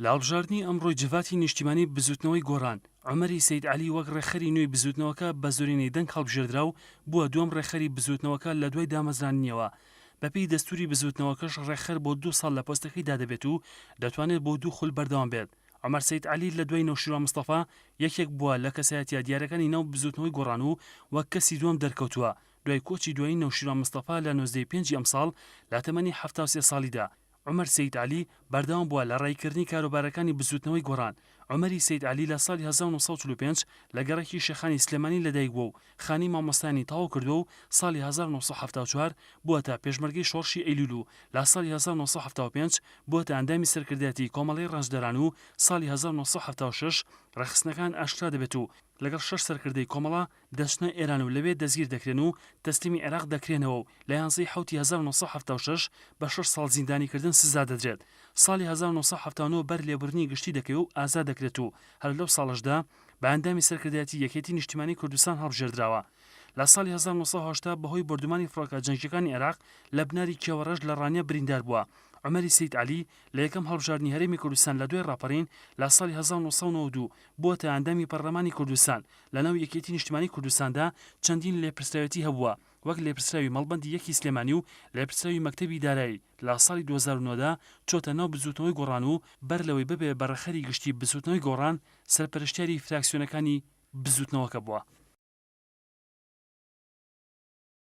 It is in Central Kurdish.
لە هەڵبژاردنی ئەمڕۆی جڤاتی نیشتیمانی بزووتنەوەی گۆڕان، عومەری سەید عەلی وەک ڕێکخەری نوێی بزووتنەوەکە بە زۆرینەی دەنگ هەڵبژێردرا و بووە دووەم ڕێکخەری بزووتنەوەکە لە دوای دامەزراندنیەوە. بەپێی دەستووری بزووتنەوەکەش ڕێکخەر بۆ دوو ساڵ لە پۆستەکەیدا دەبێت و دەتوانێت بۆ دوو خول بەردەوام بێت. عومەر سەید عەلی لە دوای نەوشیروان مستەفا یەکێک بووە لە کەسایەتییە دیارەکانی ناو بزووتنەوەی گۆڕان و وەک کەسی دووەم دەرکەوتووە دوای کۆچی دوایی نەوشیروان مستەفا لە 19 ی پێنجی ئەمساڵ لە تەمەنی 73 ساڵیدا. عومەر سەید عەلی بەردەوام بووە لە ڕاییکردنی کاروبارەکانی بزووتنەوەی گۆڕان. عومەری سەید عەلی لە ساڵی 1945 لە گەڕەکی شێخانی سلێمانی لەدایک بووە و خانەی مامۆستایانی تەواو کردووە و ساڵی 1974 بووەتە پێشمەرگەی شۆڕشی ئەیلوول و لە ساڵی 1975 بووەتە ئەندامی سەرکردایەتی کۆمەڵەی ڕەنجدەران و ساڵی 1976 ڕێکخستنەکان ئاشکرا دەبێت و لەگەڵ شەش سەرکردەی کۆمەڵە دەچنە ئێران و لەوێ دەستگیر دەکرێن و تەسلیمی عێراق دەکرێنەوە و لە یانزەی حەوتی 1976 بە شەش ساڵ زیندانیکردن سزا دەدرێت. ساڵی 1979 بەر لێبوردنی گشتی دەکەوێ و ئازاد دەکرێت و هەر لەو ساڵەشدا بە ئەندامی سەرکردایەتی یەکێتی نیشتیمانی کوردستان هەڵبژێردراوە. لە ساڵی 1980 بەهۆی بۆردومانی فڕۆکە جەنگییەکانی عێراق لە بناری کێوەڕەش لە ڕانیە بریندار بووە. عومەری سەید عەلی لە یەکەم هەڵبژاردنی هەرێمی کوردستان لە دوای ڕاپەڕین لە ساڵی 1992 بووەتە ئەندامی پەڕلەمانی کوردستان. لەناو یەکێتی نیشتمانی کوردستاندا چەندین لێپرسراوێتی هەبووە وەک لێپرسراوی مەڵبەندی یەکی سلێمانی و لێپرسراوی مەکتەبی دارایی. لە ساڵی 2009 دا چۆتە ناو بزووتنەوەی گۆڕان و بەر لەوەی ببێ بە ڕێکخەری گشتی بزووتنەوەی گۆڕان سەرپەرشتیاری فراکسیۆنەکانی بزووتنەوەکە بووە.